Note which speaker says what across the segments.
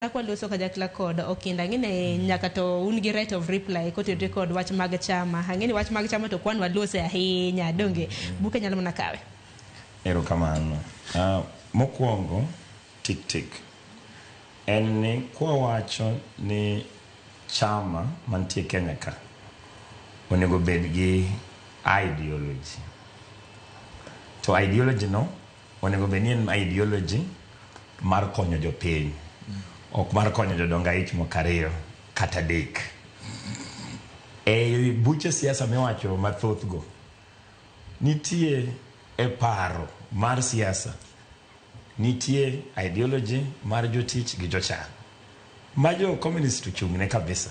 Speaker 1: Kwaloso kanyakla kod Okinda, ang'e nyaka to un gi right of reply kotenore kod wach mag chama. Ang'e ni wach mag chama to kwan walose ahinya, donge? Buke nyalo mana kawe.
Speaker 2: Erokamano. Mokwongo, tik tik. En ni kwawacho ni chama mantie Kenya ka onego bed gi ideology. To ideology no onego bed ni en ideology mar konyo jopiny. Ok mar konyo jodong aich moko ariyo kata adek. E buche siasa miwacho mathoth go, nitie e paro mar siasa, nitie ideology mar jotich gi jochan. Ma jo communist ochung' ne kabisa.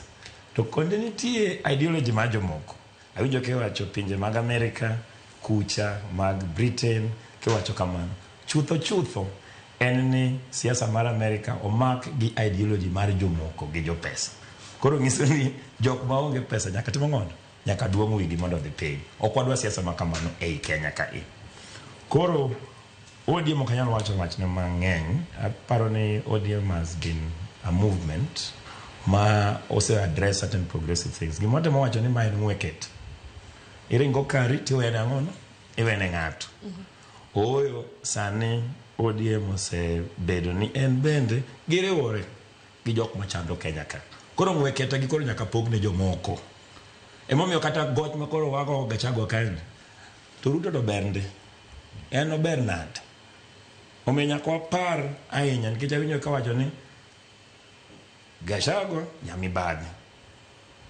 Speaker 2: To konde nitie ideology mar jomoko. Awinjo kiwacho pinje mag Amerika, kucha mag Britain, kiwacho kamano. Chutho chutho en ni siasa mar Amerika omak gi ideology mar jomoko gi jopesa. Koro nyiso ni jok maonge pesa nyaka tim ang'ono? Nyaka duong' wigi mondo odhi piny. Ok wadwa siasa ma kamano ei Kenya ka e. Koro ODM ok anyal wacho wachne mang'eny. Aparo ni ODM has been a movement ma ose address certain progressive things. Gima watemo wacho ni ma en ng'weket. Iringo kari tiwene ang'ono? Iwene ng'ato. Ooyo sani ODM osebedo ni en bende giriwore gi jok machando Kenya ka. Koro ng'weketa gi koro nyaka pog ne jomoko. Emomiyo kata goch ma koro wago Gachagua kaeni, to Ruto to ber ndi. En ober nade? Omiyo nyaka wapar ahinya nikech awinjo kawacho ni Gachagua nyamibadhi.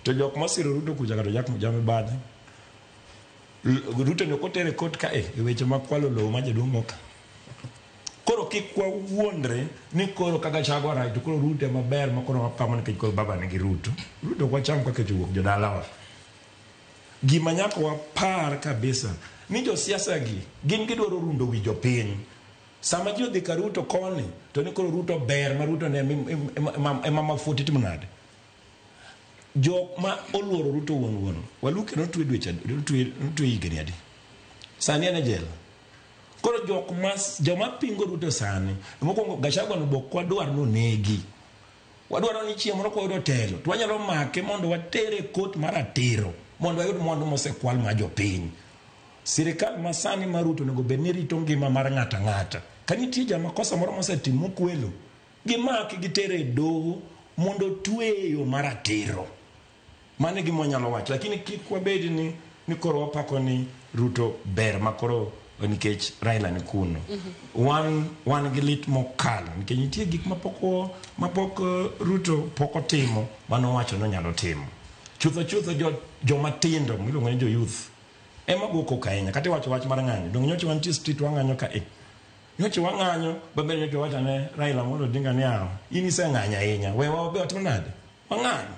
Speaker 2: To jok mosiro Ruto kucha kata jak jamibadhi. Ruto ne ok otere court ka e weche mag kwalo lowo ma jaduong' moka. Koro kik wawuondre ni koro ka Gachagua rach to koro Ruto ema ber ma koro wapamo nikech koro baba nigi Ruto. Ruto ok wacham kaka owuok jodalawa. Gima nyaka wapar kabisa ni josiasa gi gin gidwaro rundo wi jopiny. Sama ji odhi ka Ruto koni to ni koro Ruto ber ma Ruto ne ema mafuti timo nade? Jok ma oluoro Ruto wuon wuon, Waluke notwe dweche notwe higni adi? Sani en e jela. Koro jok ma joma pingo Ruto sani, mokwongo Gachagua no bok wadwar nonegi. Wadwaro ni chieng' moro kwayudo telo to wanyalo make mondo watere e court mar ratiro mondo wayud mwandu mosekwal mar jopiny. Sirikal masani mar Ruto onego bed ni rito ngima mar ng'ato ang'ata. Ka nitie jamakosa moro mosetimo mokwelo, gimake gitere e doho mondo otweye e yo mar ratiro. Mano e gima wanyalo wacho, lakini kik wabed ni koro wapako ni Ruto ber ma koro nikech Raila ni kuno. Wan gi lit mokalo nikech nitie gik mapok mapok Ruto pok otimo manowacho ni onyalo timo. Chutho chutho joma tindo miluongo ni jo youth ema go koko ahinya. Kata iwacho wach mar ng'anyo, donge nyocha wantie street wang'anyo ka e. Nyocha wang'anyo, ba bende nyocha wacho ne Raila Amolo Odinga ni awa, in iseng'anyo ahinya, we wabe watim nade? Wang'anyo.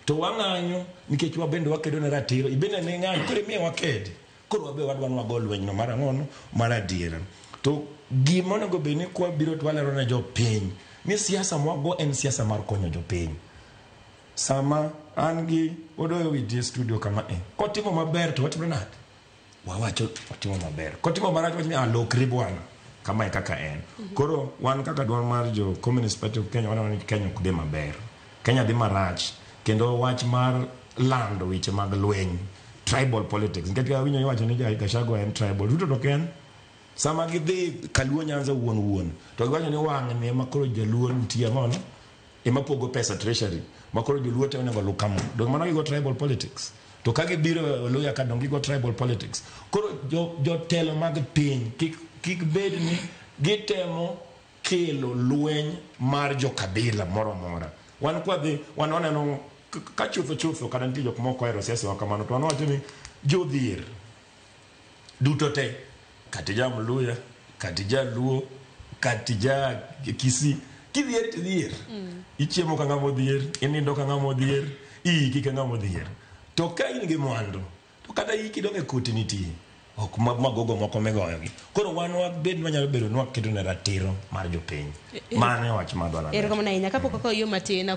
Speaker 2: To wang'anyo nikech wabende wakedo ne ratiro, ibende ne ing'anyo, koro imiye wakedi. Koro wabe wadwa ni wago lweny no mar ang'ono? Mar adiera. To gima onego bed ni kwabiro to walero ne jopiny ni siasa mwago en siasa mar konyo jopiny. Sama an gi Odoyo Witi e studio kama e, kotimo maber to watimo nade? Wawacho otimo maber. Kotimo marach wacho ni alokri bwana. Kama e kaka en. Koro wan kaka duol mar jo Communist Party of Kenya waneno ni Kenya ok dhi maber. Kenya dhi marach kendo wach mar lando weche mag lweny tribal politics nikech awinjo iwacho ni Gachagua en tribal Ruto to ok en sama gidhi Kaluo Nyanza wuon wuon to giwacho ni wang'ni ema koro jaluo nitie ang'ono ema pogo pesa treasury ma koro joluo te onego oluw kama donge mano gigo tribal politics to ka gibiro Luya ka donge gigo tribal politics koro jotelo mag piny kik bed ni gitemo kelo lweny mar jokabila moro amora wan kwadhi wan waneno ka chutho chutho kata nitie jok moko ohero siasa wa kamano to wan wacho ni jodhier duto te kata ija Mluya kata ija Luo kata ija Kisii kidhier tidhier ichiemo ka ng'ama odhier inindo ka ng'ama odhier iiki ka ng'ama odhier to ka in gi mwandu to kata iki dong e koti nitie ok magogo moko migoyogi koro wan wabed ni wanyalo bedo ni waketo ne ratiro mar jopiny mano e wach madwaro
Speaker 1: Erokamano ahinya. Kapok okawo yo matin,